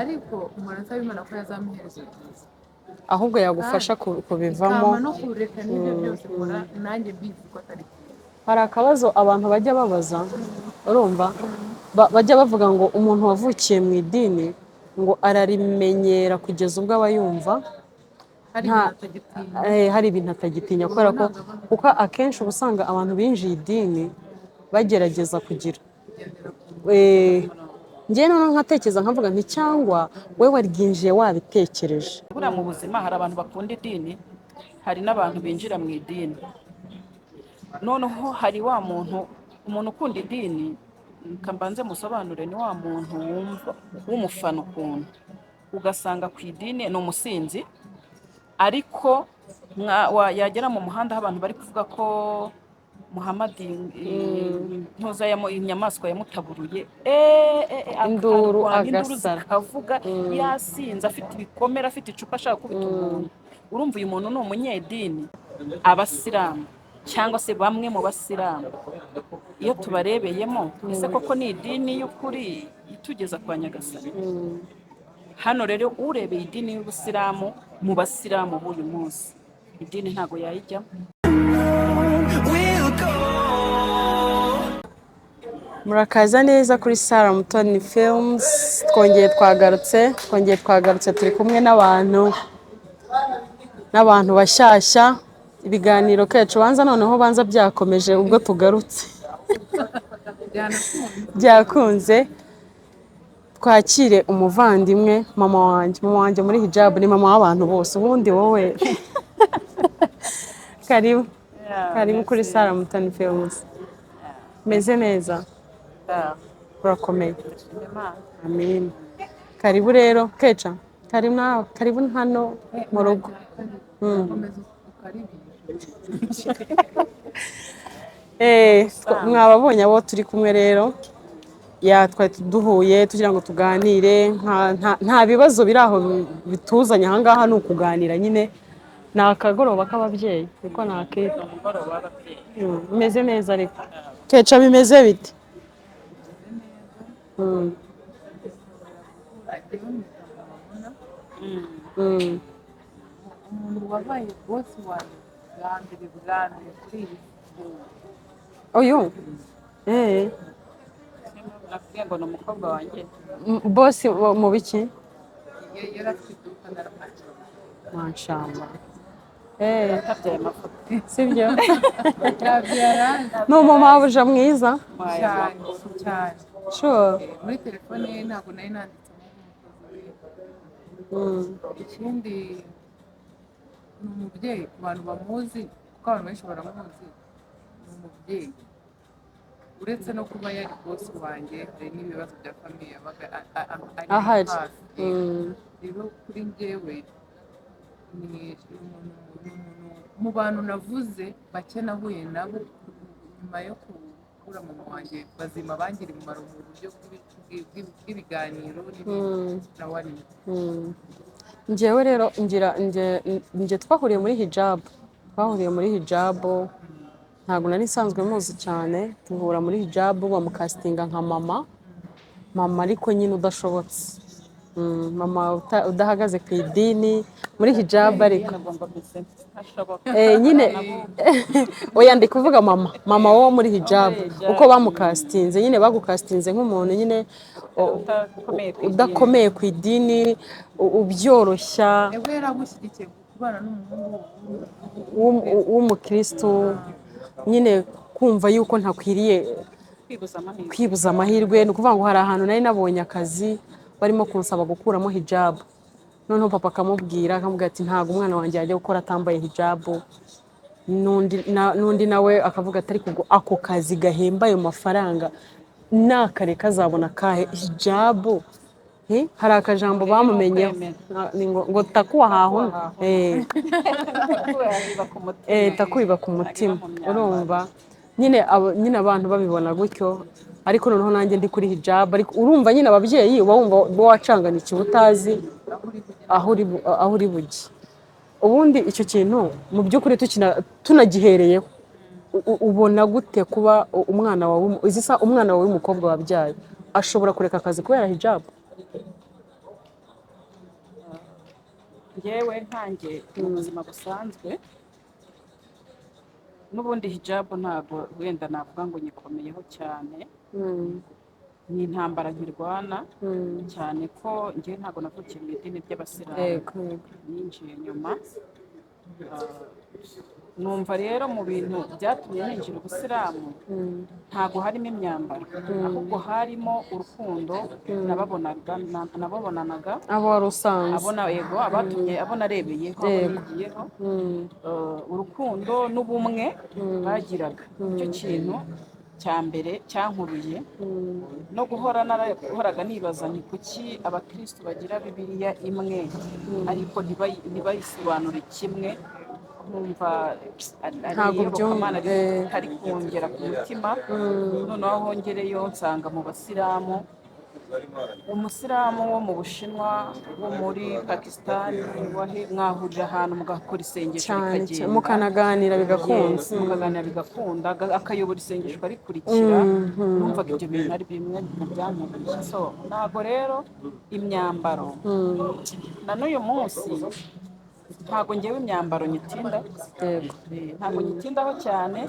Ariko mpora nsaba Imana ko yazamuhereza byiza. Ahubwo yagufasha kubivamo. Ikama no kureka n'ibyo byose nkora, nanjye mbizi ko atari byiza. Hari akabazo abantu bajya babaza, urumva, bajya bavuga ngo umuntu wavukiye mu idini ngo ararimenyera kugeza ubwo aba yumva hari ibintu atagitinya. Hari ibintu atagitinya, kubera ko kuko akenshi uba usanga abantu binjiye idini bagerageza kugira kugendera ku Njyewe noneho nkatekereza, nkavuga nti cyangwa we waryinjiye wabitekereje. Buriya mu buzima hari abantu bakunda idini, hari n'abantu binjira mu idini. Noneho hari wa muntu, umuntu ukunda idini, reka mbanze musobanure, ni wa muntu wumva w'umufana ukuntu, ugasanga ku idini ni umusinzi, ariko yagera mu muhanda aho abantu bari kuvuga ko Muhamadi ntuza inyamaswa yamutaburuye, Induru, akarwana, induru agasara. zikavuga, yasinze, afite ibikomere, afite icupa, ashaka gukubita umuntu. Urumva uyu muntu ni umunyedini. Abasilamu cyangwa se bamwe mu basilamu, iyo tubarebeyemo, ese koko ni idini y'ukuri itugeza kwa Nyagasani? Hano rero urebeye idini y'ubusilamu, mu basilamu b'uyu munsi, idini ntabwo yayijyamo. We'll go. Murakaza neza kuri Sarah Mutoni Films. Twongeye twagarutse, turi kumwe n'abantu bashyashya. Ibiganiro kecu banza noneho banza byakomeje ubwo tugarutse. Byanakunze. Byakunze. Twakire umuvandimwe, mama wanjye, mama wanjye muri hijab, ni mama w'abantu bose. Ubundi wowe karibu, karibu kuri Sarah Mutoni Films. Meze neza, urakomeye? Amin. Karibu rero keca, karibu nawe, karibu hano mu rugo. Ukomeza ukaribisha. Mwababonye abo turi kumwe rero. Ya, twari duhuye tugira ngo tuganire, nta bibazo biri aho bituzanye ahangaha, ni ukuganira nyine, ni akagoroba k'ababyeyi niko nakita. Umugoroba w'ababyeyi. Bimeze neza ariko keca, bimeze bite? Njyewe mwita mama. Umuntu wabaye boss wanjye bwa mbere, bwa mbere kuri iyi si. Uyu Nakubwiye ngo ni umukobwa wanjye. Boss mu biki? Yari afite iduka, naramwakira. Mashallah. Atabyaye amafoto. Sibyo? Yabyara. Ni umumabuja mwiza. Cyane cyane. Sure. Muri telefone ye ntabwo nari nanditsemo nk'umukozi we. Ikindi, ni umubyeyi ku bantu bamuzi, kuko abantu benshi baramuzi, ni umubyeyi. Uretse no kuba yari boss wanjye, hari n'ibibazo bya famille yabaga ari Ahari. hafi. Rero kuri njyewe ni umuntu mu bantu navuze bake nahuye nabo nyuma yo kubura mama wanjye, bazima, bangira umumaro mu buryo bw'ibiganiro n'ibindi, nawe arimo. Njyewe rero ngira nge twahuriye muri hijab, twahuriye muri hijab, ntabwo nari nsanzwe muzi cyane. Duhura muri hijab, bamucastinga nka mama, mama ariko nyine udashobotse, mama udahagaze ku idini muri hijab ariko. Nagomba mbese ntashoboka. Nyine oya, ndi kuvuga mama, mama wo muri hijab, uko bamucastinze nyine, bagucastinze nk'umuntu nyine udakomeye ku idini. Udakomeye ku idini, ubyoroshya. Ewe yari agushyigikiye kubana n'umuhungu W'umukristo nyine, kumva yuko ntakwiriye kwibuza amahirwe. Kwibuza amahirwe. Ni ukuvuga ngo hari ahantu nari nabonye akazi barimo kunsaba gukuramo hijab, noneho papa akamubwira, akamubwira ati: "Ntabwo umwana wanjye yajya gukora atambaye hijab." N'undi nawe akavuga ati: "Ariko ubwo ako kazi gahemba ayo mafaranga nakareka azabona kahe hijab?" Hari akajambo bamumenyeho. Kwemera. Ni ngo takuwa hahuna. Biba ku mutima. Takubiba ku mutima. Mu myambaro. Urumva nyine nyine abantu babibona gutyo, ariko noneho nanjye ndi kuri hijab, ariko urumva nyine ababyeyi, uba wumva uba wacanganikiwe, utazi aho uri bujye. Ubundi icyo kintu mu by'ukuri tunagihereyeho, ubona gute kuba umwana wawe, izi sa umwana wawe w'umukobwa wabyaye ashobora kureka akazi kubera hijab? Njyewe nkanjye mu buzima busanzwe, n'ubundi hijabu ntabwo wenda navuga ngo nyikomeyeho cyane. Ni intambara nkirwana, cyane ko njyewe ntabwo navukiye mu idini ry'abasilamu. yego yego Ninjiye nyuma. Numva rero mu bintu byatumye ninjira ubusilamu ntabwo harimo imyambaro, ahubwo harimo urukundo nababonanaga abo wari usanze. Abona, yego, abatumye, abo narebeyeho, abo nigiyeho, urukundo n'ubumwe bagiraga, icyo kintu cya mbere cyankuruye. No guhora narahoraga nibaza ni kuki abakristo bagira Bibiliya imwe ariko ntibayisobanure kimwe, nkumva ari Ntabwo iyobokamana ritari kongera ku mutima. Noneho hongereyo nsanga mu basilamu, umusilamu wo mu Bushinwa, wo muri Pakisitani, wahe, mwahurira ahantu mugakora isengesho cyane cyane, rikagenda. Mukanaganira bigakunze. Yes, mukaganira bigakunda, akayobora isengesho ukarikurikira. Numvaga ibyo bintu ari bimwe mu byankuriye. So ntabwo rero imyambaro, na n'uyu munsi ntabwo ngewe imyambaro nyitinda. Ntabwo nyitindaho cyane,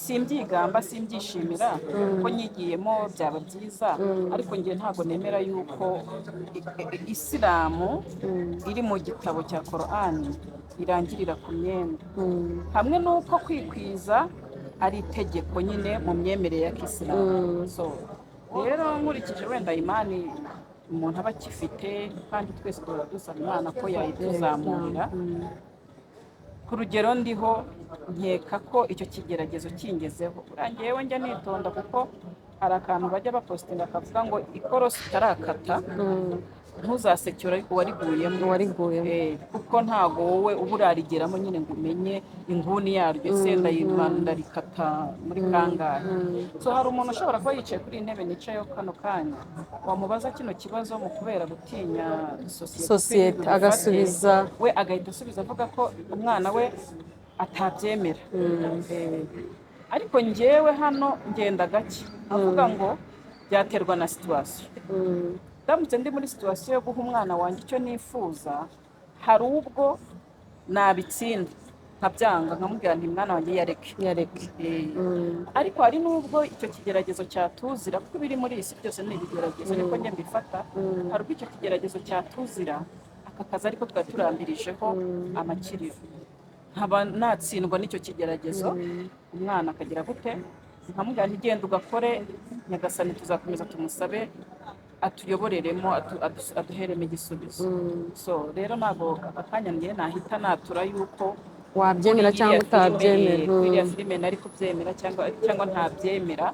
simbyigamba, simbyishimira ko nyigiyemo byaba byiza, ariko ngewe ntabwo nemera yuko isilamu iri mu gitabo cya Korani irangirira ku myenda, hamwe n'uko kwikwiza ari itegeko nyine mu myemerere ya kisilamu. So rero nkurikije wenda imani umuntu aba akifite, kandi twese duhora dusaba Imana ko yayituzamurira ku rugero ndiho, nkeka ko icyo kigeragezo kingezeho. Buriya njyewe njya nitonda, kuko hari akantu bajya bapositinga kavuga ngo ikorosi utarakata ntuzasekure ariko wariguyemo. Wariguyemo. Kuko ntago wowe uba urarigeramo nyine ngo umenye inguni yaryo, ese ndarikata muri kangahe? So hari umuntu ushobora kuba yicaye kuri iyi ntebe nicayeho kano kanya, wamubaza kino kibazo, mu kubera gutinya sosiyete Sosiyete, ko iri bubifate, agasubiza. we agahita asubiza avuga ko umwana we atabyemera. Ariko njyewe hano ngenda gake, avuga ngo byaterwa na situation. Ndamutse ndi muri situation yo guha umwana wanjye icyo nifuza, hari ubwo nabitsinda nkabyanga, nkamubwira nti mwana wanjye, yareke. Yareke. Ariko hari n'ubwo icyo kigeragezo cyatuzira, kuko ibiri muri iyi si byose ni ibigeragezo, niko njye mbifata. Hari ubwo icyo kigeragezo cyatuzira, aka kazi ariko twari turambirijeho amakiriro, nkaba natsindwa n'icyo kigeragezo, umwana akagira gute, nkamubwira nti genda ugakore, Nyagasani tuzakomeza tumusabe atuyoboreremo, aduheremo igisubizo. So rero ntabwo aka kanya njye nahita natura yuko wabyemera kuri cyangwa iriya filime, utabyemera. Kuri iriya filime nari kubyemera cyangwa ntabyemera,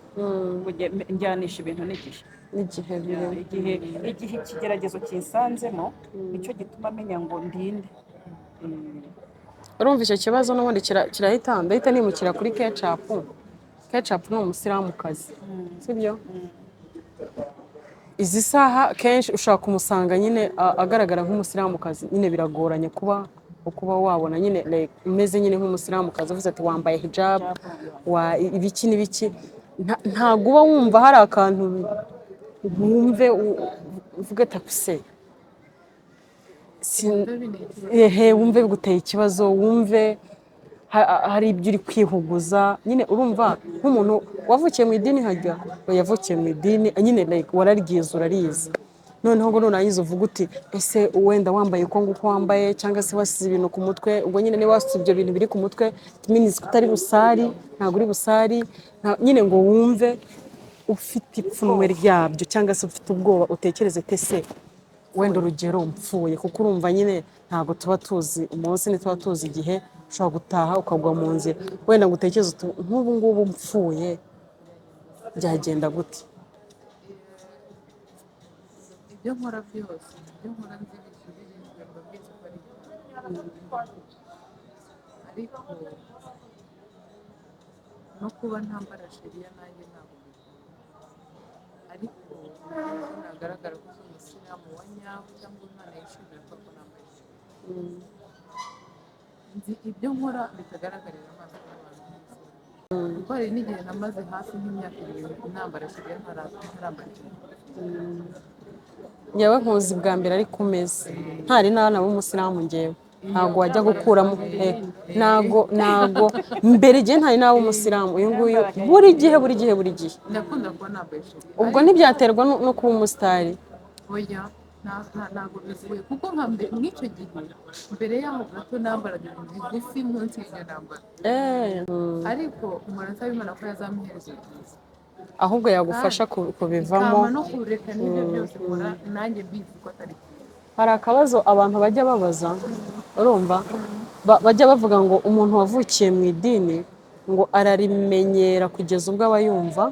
ngo njyanisha ibintu n'igihe. N'igihe birimo. Igihe ikigeragezo kinsanzemo, nicyo gituma menya ngo ndinde. Urumva icyo kibazo n'ubundi kirahita, ndahita nimukira kuri Kecapu. Kecapu ni umusilamukazi, sibyo? Izi saha kenshi ushobora kumusanga nyine agaragara nk'umusilamukazi. Nyine biragoranye kuba wabona nyine like, umeze nyine nk'umusilamukazi, uvuze ati wambaye hijab wa ibiki n'ibiki. Ntabwo uba wumva hari akantu wumve uvuge ati "Akuse, ehe," wumve biguteye ikibazo, wumve hari ibyo uri kwihuguza nyine. Urumva nk'umuntu wavukiye mu idini, hajya yavukiye mu idini nyine, like wararyize, urarizi, noneho ngo nurangiza uvuga uti ese wenda wambaye uko nguko wambaye, cyangwa se wasize ibintu ku mutwe, ubwo nyine niba wasize ibyo bintu biri ku mutwe, it means ko utari busari, ntabwo uri busari, nyine ngo wumve ufite ipfunwe ryabyo cyangwa se ufite ubwoba, utekereze ute se wenda urugero mpfuye, kuko urumva nyine ntabwo tuba tuzi umunsi, ntituba tuzi igihe ushobora gutaha ukagwa mu nzira, wenda ngo utekereze uti nk'ubu ngubu mpfuye byagenda gute? Ibyo nkora byose, ibyo nkora nzi bisubirijwe, mba mbizi ko ari byo, ariko no kuba ntambara sheriya nanjye ntabwo mbikunda, ariko nagaragara ko ndi umusilamu wa nyawe cyangwa Imana yishimira ko nambaye sheriya. Nzi ibyo nkora bitagaragarira amaso y'abantu nk'umusilamu, kuko hari n'igihe namaze hafi nk'imyaka 2 nambara sheriya, ntarambara ikintu. Njyewe nkuzi bwa mbere ari ku meza, ntari naba umusilamu. Njyewe ntabwo wajya gukuramo, ntago mbere igihe ntari naba umusilamu. Uyu nguyu buri gihe, buri gihe, buri gihe. Ndakunda kuba nambaye sheri. Ubwo ntibyaterwa no kuba umusitari? Oya, ntabwo bivuye, kuko nka mbere mw'icyo gihe, mbere yaho gato, nambaraga ibintu bigufi munsi y'iryo nambara. Ariko mpora nsaba Imana ko yazamuhereza byiza. Ahubwo yagufasha kubivamo. Ikama no kureka n'ibyo byose nkora nanjye mbizi ko atari byiza. Hari akabazo abantu bajya babaza, urumva, bajya bavuga ngo umuntu wavukiye mu idini ngo ararimenyera kugeza ubwo aba yumva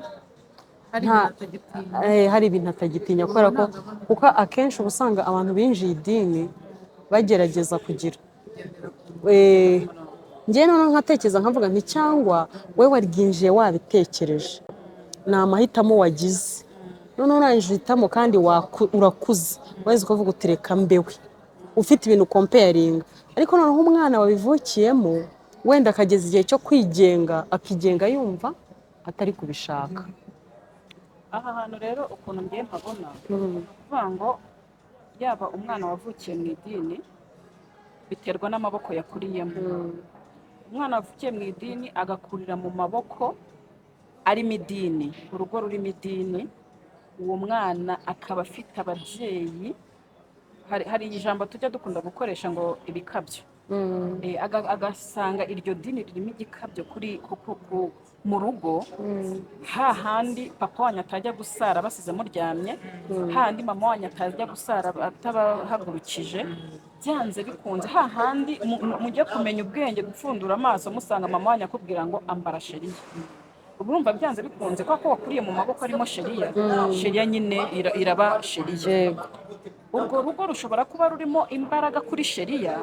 hari nta ibintu atagitinya. Hari ibintu atagitinya, kubera ko kuko akenshi uba usanga abantu binjiye idini bagerageza kugira kugendera ku Njyewe noneho nkatekereza, nkavuga nti cyangwa we waryinjiye wabitekereje, ni amahitamo wagize, noneho urangije uhitamo kandi urakuze, wazi kuvuga uti reka mbewe, ufite ibintu comparinga. Ariko noneho umwana wabivukiyemo wenda akageza igihe cyo kwigenga, akigenga yumva atari kubishaka. Aha hantu rero ukuntu ngiye mpabona, ni ukuvuga ngo yaba umwana wavukiye mu idini, biterwa n'amaboko yakuriyemo. Umwana wavukiye mu idini agakurira mu maboko arimo idini, urugo rurimo idini, uwo mwana akaba afite ababyeyi, hari ijambo tujya dukunda gukoresha ngo ibikabyo. Agasanga iryo dini ririmo igikabyo kuri mu rugo, hahandi papa wanyu atajya gusara basize muryamye, hahandi mama wanyu atajya gusara atabahagurukije, byanze bikunze hahandi mujye kumenya ubwenge, gupfundura amaso, musanga mama wanyu akubwira ngo ambara sheriya. Urumva byanze bikunze, kubera ko wakuriye mu maboko arimo sheriya, sheriya nyine iraba sheriya. Urwo rugo rushobora kuba rurimo imbaraga kuri sheriya,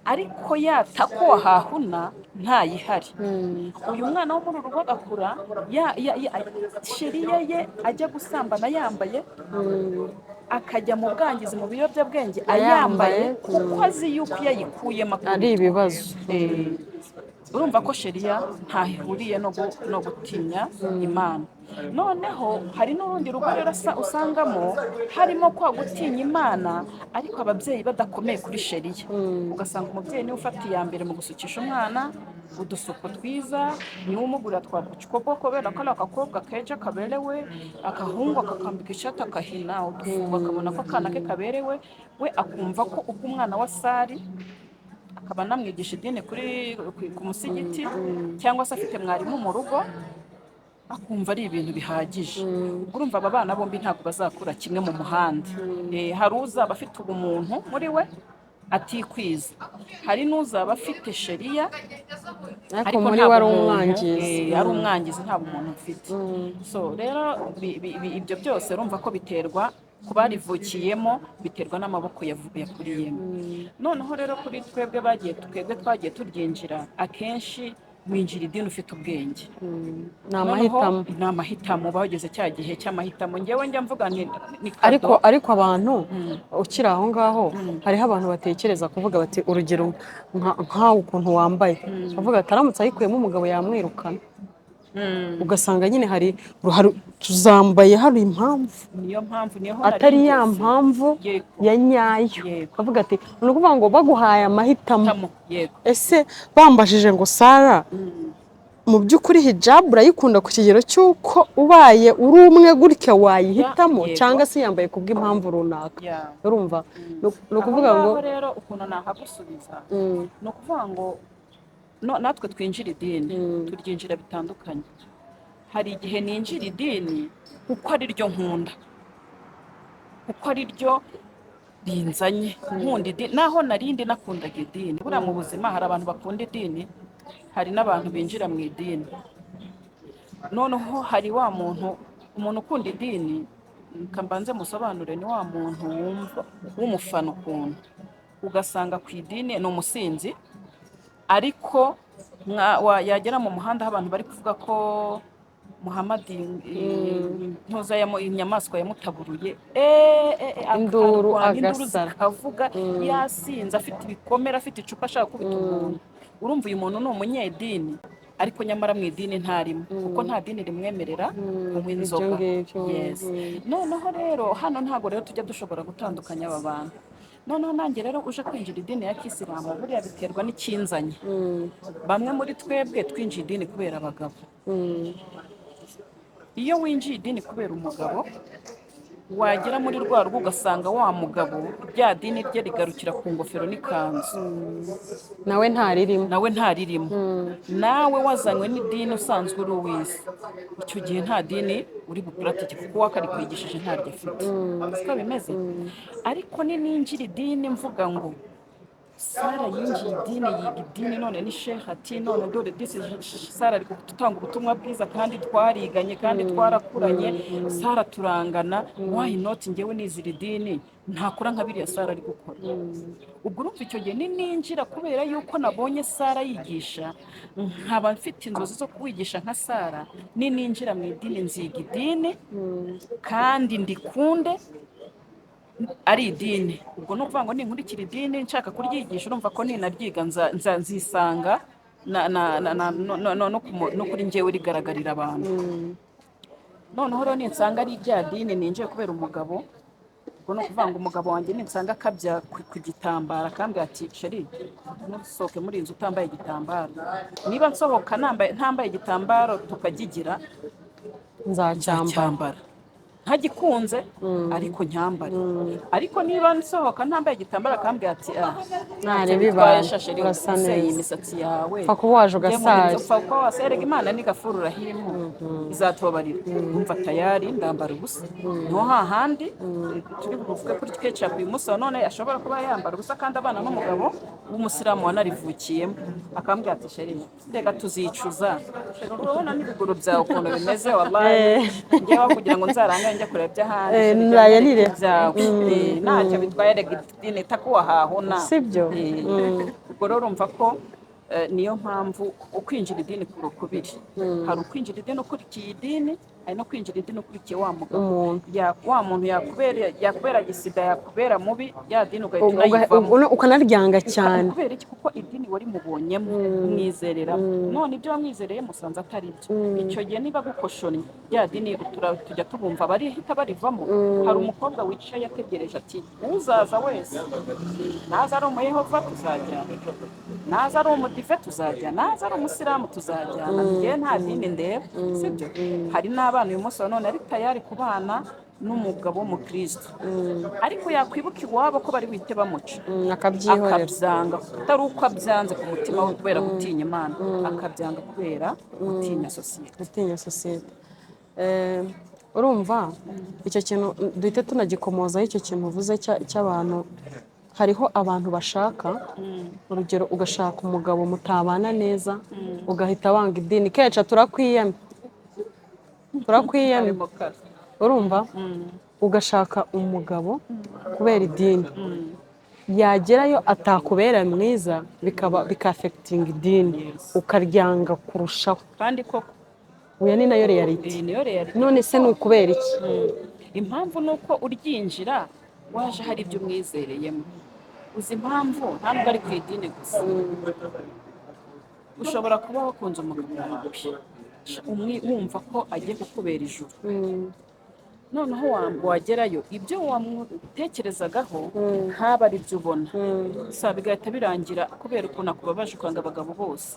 ariko yatako wahahuna ntayihari. Uyu mwana wo muri uru rugo agakura sheriya ye ajya gusambana yambaye, akajya mu bwangizi, mu biyobyabwenge ayambaye, ayambaye, kuko azi yuko iyo ayikuyemo ari akubitwa. Ibibazo. Urumva ko sheriya ntaho ihuriye no gutinya Imana. Noneho hari n'urundi rugo rero usangamo harimo kwa gutinya Imana, ariko ababyeyi badakomeye kuri sheriya. Ugasanga umubyeyi niwe ufata iya mbere mu gusukisha umwana udusuko twiza, niwe umugurira twa bucikobo kubera ko ari agakobwa keja kaberewe, akahungu akakambika ishati, akahina udufungo, akabona ko akana ke kaberewe. We akumva ko ubwo umwana wa sari akaba anamwigisha idini ku musigiti, cyangwa se afite mwarimu mu rugo, akumva ari ibintu bihagije. Ubwo urumva aba bana bombi ntabwo bazakura kimwe mu muhanda. Hari uzaba afite ubumuntu muri we atikwiza, hari n'uzaba afite sheriya ariko ariko muri nta we ari bumuntu, umwangizi. Ari umwangizi, nta bumuntu mfite. So rero ibyo byose urumva ko biterwa ku barivukiyemo, biterwa n'amaboko yakuriyemo. Noneho rero kuri twebwe bagiye, twebwe twagiye turyinjira, akenshi winjira idini ufite ubwenge. Ni Noneho amahitamo. Ni amahitamo, bageze cya gihe cy'amahitamo. Ngewe njya mvuga nti ni kado. Ariko abantu ukiri aho ngaho, hariho abantu batekereza kuvuga bati, urugero nkawe ukuntu wambaye, bavuga ati aramutse ayikuyemo umugabo yamwirukana. Ugasanga nyine hari tuzambaye, hari impamvu Niyo mpamvu niyo atari nari ya ngeze. mpamvu ya nyayo. Bavuga ati ni ukuvuga ngo baguhaye amahitamo. Hitamo, yego. Ese bambajije ngo Sara, mu by'ukuri hijabu urayikunda ku kigero cy'uko ubaye uri umwe gutya wayihitamo, cyangwa se yambaye kubw'impamvu runaka? Urumva, ni ukuvuga Aho ngo ngaho rero ukuntu nahagusubiza, ni ukuvuga ngo natwe twinjira idini, turyinjira bitandukanye. Hari igihe ninjira idini kuko ari ryo nkunda, kuko ari ryo rinzanye, nkunda idini naho narindi nakundaga idini. Buriya mu buzima hari abantu bakunda idini, hari n'abantu binjira mu idini. Noneho hari wa muntu, umuntu ukunda idini, reka mbanze musobanure, ni wa muntu wumva w'umufana ukuntu, ugasanga ku idini ni umusinzi, ariko yagera mu muhanda aho abantu bari kuvuga ko Muhamadi ntuza inyamaswa yamutaburuye, Induru, akarwana, induru agasara. zikavuga, yasinze, afite ibikomere, afite icupa, ashaka gukubita umuntu. Urumva uyu muntu ni umunyedini. Ariko nyamara mu idini ntarimo, kuko nta dini rimwemerera kunywa inzoga. Ngibyo. Yes. Noneho rero hano ntabwo rero tujya dushobora gutandukanya aba bantu. Noneho nanjye rero uje kwinjira idini ya kisilamu, buriya biterwa n'ikinzanye. Bamwe muri twebwe twinjiye idini kubera abagabo. Iyo winjiye idini kubera umugabo, wagera muri rwa rugo ugasanga wa mugabo rya dini rye rigarukira ku ngofero n'ikanzu. Nawe ntaririmo. Nawe ntaririmo, nawe wazanywe n'idini usanzwe uri uw'isi, icyo gihe nta dini uri bupuratike, kuko uwakarikwigishije ntaryo afite. Siko bimeze. Ariko ni ninjira idini mvuga ngo Sara yinjiye idini, yiga idini, none ni sheikh, ati none dore disi Sara ari gutanga ubutumwa bwiza, kandi twariganye, kandi twarakuranye, Sara turangana, why not njyewe nizira idini ntakora nka biriya Sara ari gukora? Ubwo urumva icyo gihe ni ninjira kubera yuko nabonye Sara yigisha, nkaba mfite inzozi zo kuwigisha nka Sara, ni ninjira mu idini nziga idini kandi ndikunde ari idini. Ubwo ni ukuvuga ngo ninkurikira idini nshaka kuryigisha, urumva ko ninaryiga nzisanga na, na, na, na, no, no, no, no, no kuri njyewe rigaragarira abantu. Noneho rero ninsanga ari rya dini ninjiye kubera umugabo, ubwo ni ukuvuga ngo umugabo wanjye ninsanga akabya ku gitambaro, akambwira ati: "Chéri, ntusohoke muri iyi nzu utambaye igitambaro," niba nsohoka nambaye ntambaye igitambaro tukagigira, nzacyambara. Nzacyambara ntagikunze, ariko nyambare. Ariko niba nsohoka ntambaye igitambaro akambwira ati: "Ah, ntacyo Nareba bitwaye, ibanga, shasheri, urasa useye neza. imisatsi yawe." Pfa kuba waje Njye mu ugasari. nzu, pfa kuba waserega, Imana ni gafuru rahimu, izatubabarira. Umva, tayari ndambara ubusa. Niho hahandi turi buvuge kuri Kecapu uyu munsi wa none ashobora kuba yambara ubusa kandi abana n'umugabo w'umusilamu wanarivukiyemo, akambwira ati: "Chéri, reka tuzicuza, urabona n'ibiguru byawe ukuntu bimeze, wallahi njyewe kugira ngo nzarangare njya kureba iby'ahandi, chéri, jya naraye nwereka nireba. ibyawe. Ntacyo bitwaye, rega idini itakuwahahuna." Sibyo? Ubwo rero urumva ko niyo mpamvu ukwinjira idini ku kubiri: hari ukwinjira idini ukurikiye idini, hari no kwinjira idini ukurikiye wa mugabo. Umuntu. Wa muntu yakubera gisida, yakubera mubi, ya dini ugahita unayivamo. Ukanaryanga cyane. Kubera iki? Kuko idini wari mubonyemo, umwizereramo, none ibyo wamwizereye musanze atari byo. Icyo gihe niba gukoshonnye ya dini, tujya tubumva barihita barivamo. Hari umukobwa wicaye ategereje ati: "Uzaza wese, naza ari umuyehova tuzajyana, naza ari umudive tuzajyana, naza ari umusilamu tuzajyana, njyewe nta dini ndeba." Sibyo? Hari n'abana uyu munsi wa none ari tayari kubana n'umugabo w'umukristo, ariko yakwibuka iwabo ko bari buhite bamuca, akabyihorera. Akabyanga, atari uko abyanze ku mutima we kubera gutinya Imana, akabyanga kubera gutinya sosiyete. Gutinya sosiyete. Urumva icyo kintu duhite tunagikomozaho, icyo kintu uvuze cy'abantu. Hariho abantu bashaka, urugero ugashaka umugabo mutabana neza, ugahita wanga idini. Keca, turakwiyemye, turakwiyemye. Harimo kare. Urumva, ugashaka umugabo kubera idini, yagerayo atakubera mwiza, bikaba bikaaffectinga idini, ukaryanga kurushaho. Kandi koko. Oya, ni nayo réalité. Iyi niyo réalité. None se ni ukubera iki? Impamvu ni uko uryinjira waje hari ibyo umwizereyemo. Uzi impamvu? Ntabwo ari ku idini gusa. Ushobora kuba wakunze umugabo wawe, wumva ko agiye kukubera ijuru, noneho wagerayo ibyo wamutekerezagaho ntaba ari byo ubona. Sa bigahita birangira kubera ukuntu akubabaje ukanga abagabo bose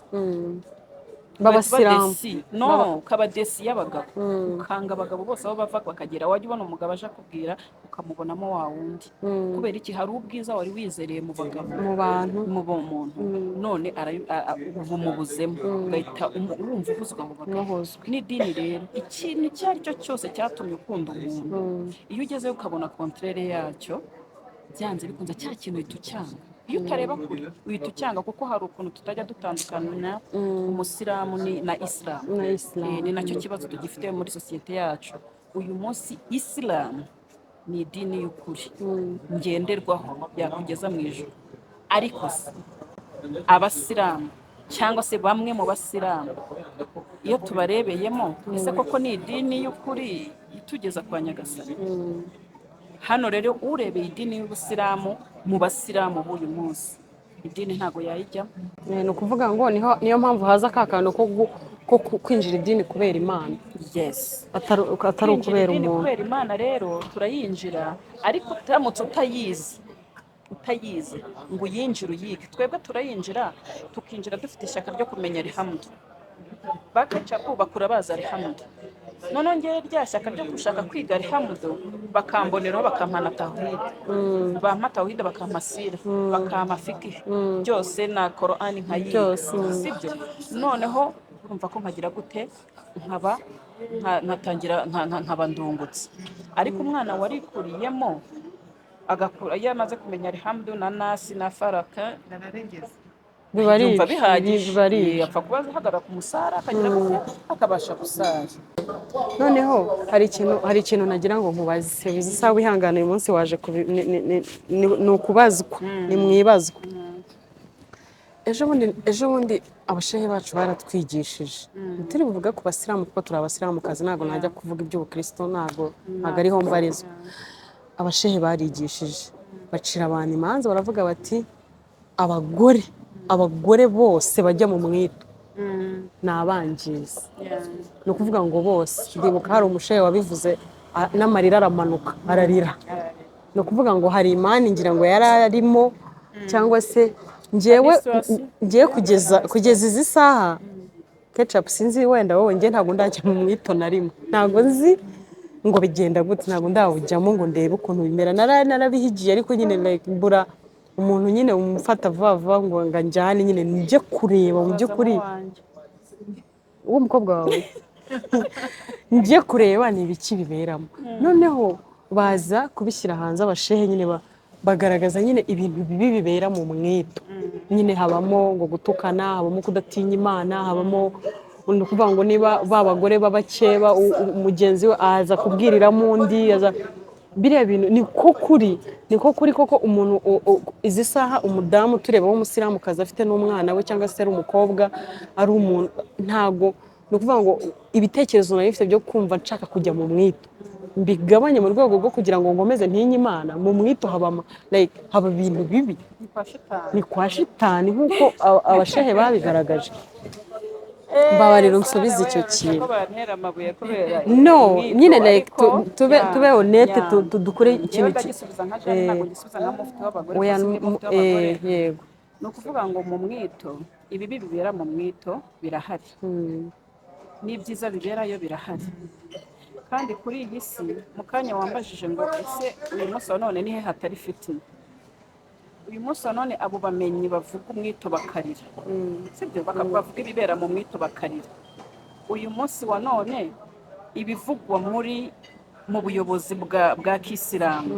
B'abasilamu. Déçu, no ukaba déçu y'abagabo, ukanga abagabo bose aho bava bakagera. Wajya ubona umugabo aje akubwira, ukamubonamo wa wundi. Kubera iki? Hari ubwiza wari wizereye mu bagabo, mu bantu, mu muntu, none ubu mubuzemo, ugahita wumva uhuzwa mu bagabo. Muhuzwe. N'idini rero, ikintu icyo ari cyo cyose cyatumye ukunda umuntu, iyo ugezeyo ukabona contraire yacyo, byanze bikunze cya kintu uhita ucyanga. Iyo utareba kure uhita ucyanga, kuko hari ukuntu tutajya dutandukana umusilamu na isilamu. Na isilamu. Ni nacyo kibazo tugifite muri sosiyete yacu uyu munsi. Isilamu ni idini y'ukuri ngenderwaho yakugeza mu ijuru, ariko se abasilamu cyangwa se bamwe mu basilamu, iyo tubarebeyemo, ese koko ni idini y'ukuri itugeza kwa Nyagasani? Hano rero urebeye idini y'ubusilamu mu basilamu b'uyu munsi Idini ntabwo yayijyamo. Ni ukuvuga ngo niyo mpamvu haza ka kantu ko kwinjira idini kubera Imana, Yes. atari Kwinjira ukubera idini umuntu. kubera Imana rero turayinjira, ariko uramutse utayizi ngo uyinjire uyige, twebwe turayinjira, tukinjira dufite ishyaka ryo kumenya rihamudu. Bakacapu bakura baza rihamudu, noneho ngewe rya shyaka ryo gushaka kwiga rihamudu bakamboneraho, bakampa na tawhid, bampa tawhid, bakampa sira, bakampa fiqh, byose na Korani nkayiga. Byose. Sibyo? Noneho urumva ko nkagira gute, nkaba nkatangira nkaba ndungutse. Ariko umwana warikuriyemo agakura iyo amaze kumenya rihamdu na nasi na faraka, Nararegeze. Biba ari yumva ibyo, bihagije. Biba ari ibyo. Apfa kuba ahagarara ku musara, akagira gute, akabasha gusara. Noneho hari ikintu nagira ngo nkubaze. Uzi isaha, wihangane, uyu munsi waje ni ukubazwa, ni mwibazwa. Ejo bundi abashehe bacu baratwigishije. Turi buvuge ku basilamu kuko turi abasilamukazi, ntabwo najya kuvuga iby'ubukristo, ntabwo ariho mbarizwa. Abashehe barigishije, bacira abantu imanza, baravuga bati abagore bose bajya mu mwito ni abangizi. Ni ukuvuga ngo bose. Ndibuka hari umushehe wabivuze, n'amarira aramanuka, ararira. Ni ukuvuga ngo hari imani ngira ngo yari arimo, cyangwa se njyewe ngiye kugeza izi saha, Kecapu, sinzi wenda wowe, njye ntabwo ndajya mu mwito na rimwe. Ntabwo nzi ngo bigenda gute, ntabwo ndawujyamo ngo ndebe ukuntu bimera. Narabihigiye, ariko nyine like mbura umuntu nyine umufata vuba vuba ngo anjyane nyine njye kureba mu by'ukuri. Uwo mukobwa wawe, njye kureba ni ibiki biberamo. Noneho baza kubishyira hanze, abashehe nyine bagaragaza nyine ibintu bibi bibera mu mwito. Nyine habamo ngo gutukana, habamo kudatinya Imana, habamo, ni ukuvuga ngo niba ba bagore b'abakeba, mugenzi we aza kubwiriramo undi, aza biriya bintu. Niko kuri koko. Umuntu izi saha, umudamu tureba w'umusilamukazi afite n'umwana we, cyangwa se ari umukobwa, ari umuntu, ntago, ni ukuvuga ngo ibitekerezo nari bifite byo kumva nshaka kujya mu mwito mbigabanye mu rwego rwo kugira ngo nkomeze ntinye Imana. Mu mwito haba like, haba ibintu bibi. Ni kwa shitani. Ni kwa shitani nk'uko abashehe babigaragaje. Mbabarira unsubize icyo kintu. Ko bantera amabuye kubera No, umwito, nyine like ariko tube honnête, dukore Njyewe ikintu ndagisubiza nka Jeanne, ntabwo ngisubiza nka mufti w'abagore, Oya, kuko sindi mufti w'abagore. Yego. Ni ukuvuga ngo mu mwito, ibibi bibera mu mwito birahari, n'ibyiza biberayo birahari. Kandi kuri iyi si, mu kanya wambajije ngo ese uyu munsi wa none nihe hatari fitina? Uyu munsi wa none abo bamenyi bavuga umwito bakarira, sibyo? Bavuga ibibera mu mwito bakarira. Uyu munsi wa none ibivugwa mu buyobozi bwa kisilamu,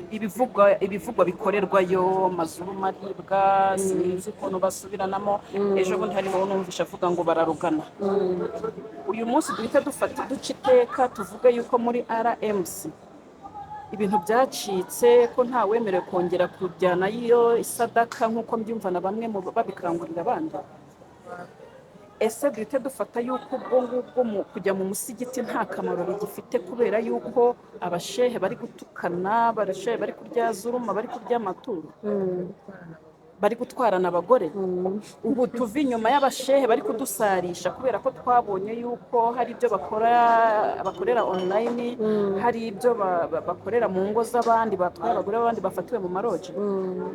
ibivugwa bikorerwayo, amazuru maribwa, sinzi ukuntu basubiranamo. Ejo bundi harimo numvisha avuga ngo bararugana. Uyu munsi duhita dufata duca iteka, tuvuge yuko muri RMC ibintu byacitse, ko nta wemerewe kongera kujyanayo isadaka nk'uko mbyumva na bamwe mu babikangurira abandi. Ese duhite dufata yuko ubwo ngubwo mu kujya mu musigiti nta kamaro bigifite, kubera yuko abashehe bari gutukana, abashehe bari kurya zuruma, bari kurya amaturo, bari gutwarana abagore? Ubu tuva inyuma y'abashehe bari kudusarisha kubera ko twabonye yuko hari ibyo bakora, bakorera online, hari ibyo bakorera mu ngo z'abandi, batwaye abagore b'abandi bafatiwe mu maroji.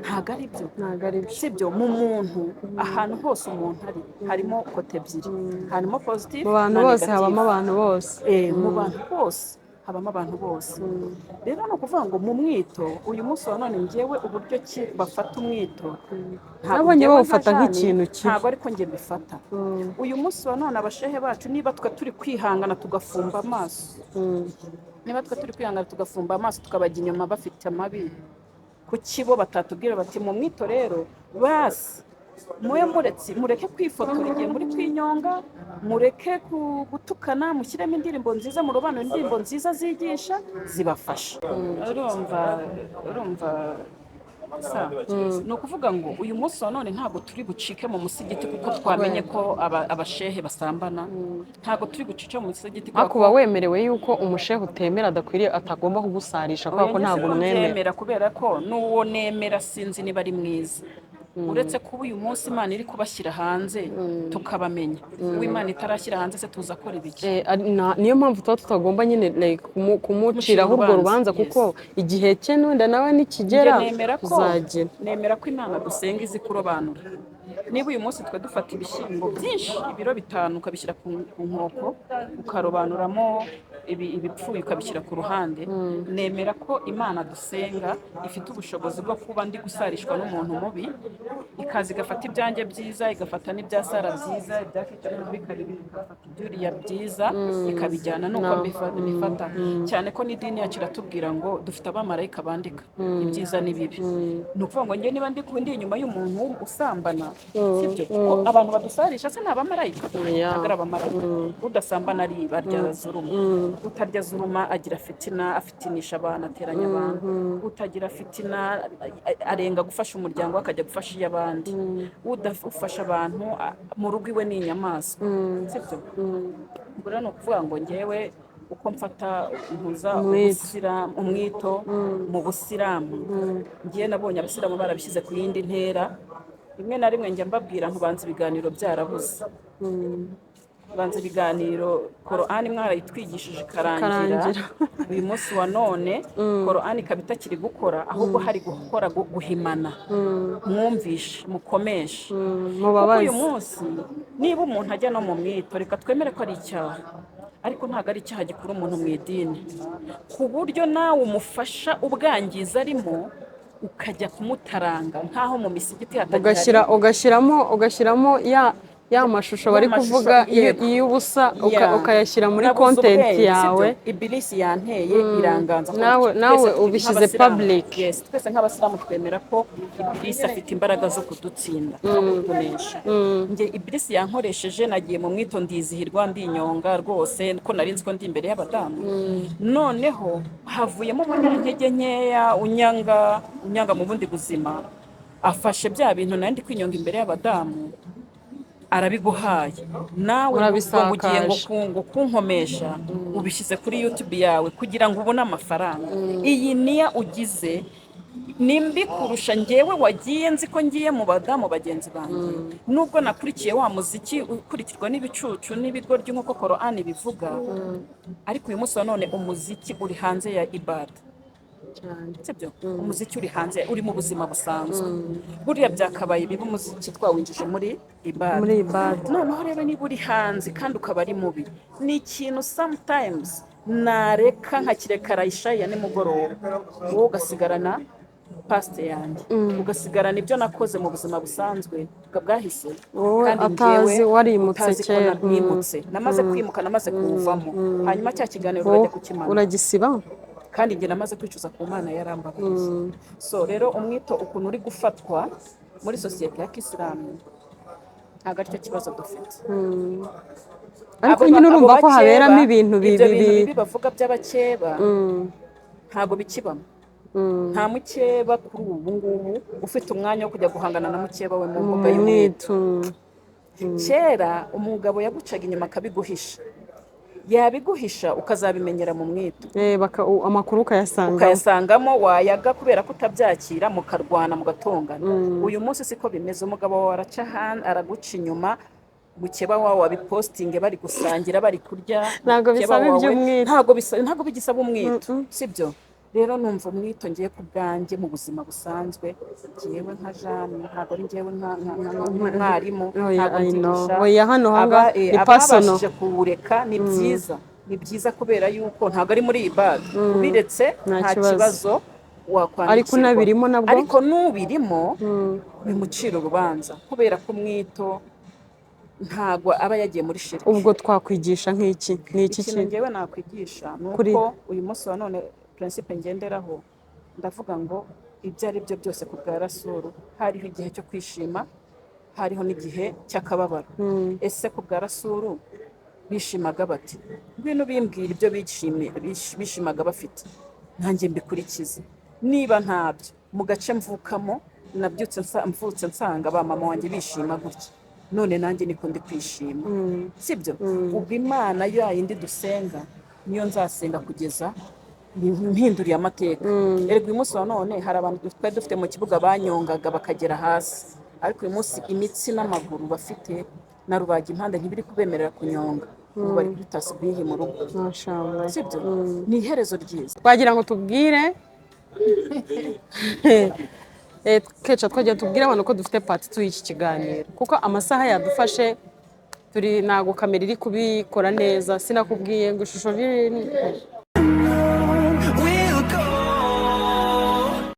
Ntabwo ari byo. Ntabwo ari byo. Sibyo. Mu muntu, ahantu hose umuntu ari, harimo côté ebyiri, harimo positive Mu bantu na bose negative. Habamo abantu bose. Mu bantu bose habamo abantu bose. Rero ni ukuvuga ngo mu mwito uyu munsi wa none, ngewe uburyo ki bafata umwito, ntabwo Nabonye njyewe bawufata nka Jeanne, nk'ikintu kibi. Ntabwo ariko njye mbifata. Uyu munsi wa none abashehe bacu, niba twe turi kwihangana tugafumba amaso, niba twe turi kwihangana tugafumba amaso tukabajya inyuma bafite amabi, kuki bo batatubwira bati mu mwito rero basi mube muretse, mureke kwifotora igihe muri kwinyonga, mureke gutukana, mushyiremo indirimbo nziza, murobanure indirimbo nziza zigisha, zibafasha. Urumva sa, ni ukuvuga ngo uyu munsi wa none ntabwo turi bucike mu musigiti kuko twamenye ko abashehe basambana. Ntabwo turi bucike mu musigiti kubera Ariko uba wemerewe yuko umushehe utemera adakwiriye, atagomba kugusarisha kubera ko Oya, njye ntabwo siko umwemera. mbyemera, kubera ko n'uwo nemera sinzi niba ari mwiza. Uretse kuba uyu munsi Imana iri kubashyira hanze tukabamenya. Uwo Imana itarashyira hanze se tuza akora ibiki? Niyo mpamvu tuba tutagomba nyine, like, kumuciraho urwo urubanza, rubanza, kuko igihe cye n'wenda nawe nikigera Njye nemera ko uzagira. Nemera ko Imana dusenga izi kurobanura. Niba uyu munsi twe dufata ibishyimbo byinshi, ibiro 5, ukabishyira ku nkoko, ukarobanuramo ibipfuye ukabishyira ku ruhande, nemera ko Imana dusenga ifite ubushobozi bwo kuba ndi gusarishwa n'umuntu mubi, ikaza igafata ibyanjye byiza, igafata n'ibya Sara byiza, ibya Fica igafata ibyuriya byiza, ikabijyana nuko mbifata. Cyane ko n'idini yacu iratubwira ngo dufite abamarayika bandika ibyiza n'ibibi. Ni ukuvuga ngo njye niba ndi inyuma y'umuntu usambana, sibyo? Kuko abantu badusarisha se ni abamarayika? Yeah. Ntabwo ari abamarayika. Udasambana ariba, arya zuruma. Utarya zuruma agira fitina, afitinisha abantu, ateranya abantu. Utagira fitina arenga gufasha umuryango we akajya gufasha iy'abandi. Udafasha abantu mu rugo iwe ni inyamaswa, sibyo? Ubwo rero ni ukuvuga ngo ngewe uko mfata ntuza Umwito. Umwito mu busilamu, ngewe nabonye abasilamu barabishyize ku yindi ntera. Rimwe na rimwe njya mbabwira ntubanza ibiganiro byarabuze, banza ibiganiro, Korani mwarayitwigishije ikarangira. Ikarangira. Uyu munsi wa none Korani ikaba itakiri gukora, ahubwo hari gukora guhimana, mwumvishe, mukomeshe. Kuko Mubabaze. Uyu munsi niba umuntu ajya no mu mwito, reka twemere ko ari icyaha, ariko ntabwo ari icyaha gikura umuntu mu idini, ku buryo nawe umufasha ubwangiza arimo ukajya kumutaranga nk'aho mu misigiti hatagihari. Ugashyiramo ya mashusho bari Mashusho, kuvuga yego. y'ubusa, Yeah. ukayashyira muri Nabuze content ubwenge, yawe. sibyo? Ibilisi yanteye iranganza. Nawe- Twese nawe turi ubishyize nk'abasilamu. public. Yes, twese nk'abasilamu twemera ko ibilisi afite imbaraga zo kudutsinda no kutunesha. Njye ibilisi yankoresheje, nagiye mu mwito, ndizihirwa, ndinyonga rwose, ko nari nzi ko ndi imbere y'abadamu. Noneho havuyemo umunyantege nkeya unyanga, unyanga mu bundi buzima, afashe bya bintu nari ndi kwinyonga imbere y'abadamu, arabiguhaye nawe ngo ugiye ngo Urabisakaje. ngo kunkomesha, ubishyize kuri YouTube yawe kugira ngo ubone amafaranga. Iyi niya ugize ni mbi kurusha njyewe wagiye nzi ko ngiye mu badamu bagenzi banjye, nubwo nakurikiye wa muziki ukurikirwa n'ibicucu n'ibigoryi nk'uko Korani bivuga. Ariko uyu munsi wa none umuziki uri hanze ya ibada, sibyo? Umuziki uri hanze, uri mu buzima busanzwe. Buriya byakabaye biba umuziki twawinjije muri ibada. Muri ibada. Noneho rero niba uri hanze kandi ukaba ari mubi, ni ikintu sometimes nareka nkakireka rayisha ya nimugoroba, wowe ugasigarana past yanjye, ugasigarana ibyo nakoze mu buzima busanzwe bwa bwahise, Wowe kandi atazi njyewe warimutse utazi ko kera. Nimutse, namaze kwimuka, namaze kuwuvamo, hanyuma cya kiganiro Wowe urajya kukimanuka uragisiba. Kandi njye namaze kwicuza ku Mana, yarambabariye. So rero umwito ukuntu uri gufatwa muri sosiyete ya kisilamu ntabwo aricyo kibazo dufite. Ariko Abo nyine urumva abo ko haberamo bakeba, ibintu ibyo bibi. Bintu bibi bavuga by'abakeba ntabwo bikibamo. Nta mukeba kuri ubu ngubu ufite umwanya wo kujya guhangana na mukeba we mu mbuga y'umwito. Umwito. Kera umugabo yagucaga inyuma akabiguhisha, yabiguhisha ukazabimenyera mu mwito. Amakuru ukayasangamo. Ukayasangamo, wayaga kubera ko utabyakira, mukarwana, mugatongana. Uyu munsi siko bimeze. Umugabo wawe araca araguca inyuma, mukeba wawe wabipostinge bari gusangira, bari kurya. Ntabwo Mukeba bisaba wawe- iby'umwito. Ntabwo bigisaba umwito, sibyo? Rero numva umwito ngiye ku bwanjye mu buzima busanzwe, ngewe nka Jeanne, ntabwo ari ngewe nka mwarimu, Oya, ntabwo I know. mbyigisha. Oya, hano hanga ni personal. Ababashije kuwureka ni byiza, ni byiza, kubera yuko ntabwo ari muri iyi bag. Ubiretse Nta nta kibazo. kibazo wakwandikirwa. Ariko unabirimo nabwo? Ariko n'ubirimo bimucira urubanza, kubera ko umwito ntabwo aba yagiye muri shiriki. Ubwo twakwigisha nk'iki ni iki Ikintu kintu? ngewe nakwigisha ni Kuri- uko uyu munsi wa none principe ngenderaho, ndavuga ngo ibyo ari byo byose ku bwa Rasuru hariho igihe cyo kwishima, hariho n'igihe cy'akababaro. Ese ku bwa Rasuru bishimaga bati? Ngwino bimbwira ibyo bishimaga bafite, nanjye mbikurikize. Niba ntabyo mu gace mvukamo, nabyutse mvutse nsanga ba mama wanjye bishima gutya, none nanjye niko ndi kwishima, sibyo? Ubwo Imana ya yindi dusenga niyo nzasenga kugeza mpinduriye amateka. Erega uyu munsi wa none hari abantu twari dufite mu kibuga banyongaga bakagera hasi. Ariko uyu munsi imitsi n'amaguru bafite na rubaga impande ntibiri kubemerera kunyonga, ubu bari kuri tasbihi mu rugo. Mashallah. Sibyo? Ni iherezo ryiza. Twagira ngo tubwire Keca, twagira tubwire abantu ko dufite part 2 y'iki kiganiro, kuko amasaha yadufashe turi, ntabwo kamera iri kubikora neza. Sinakubwiye ngo ishusho riri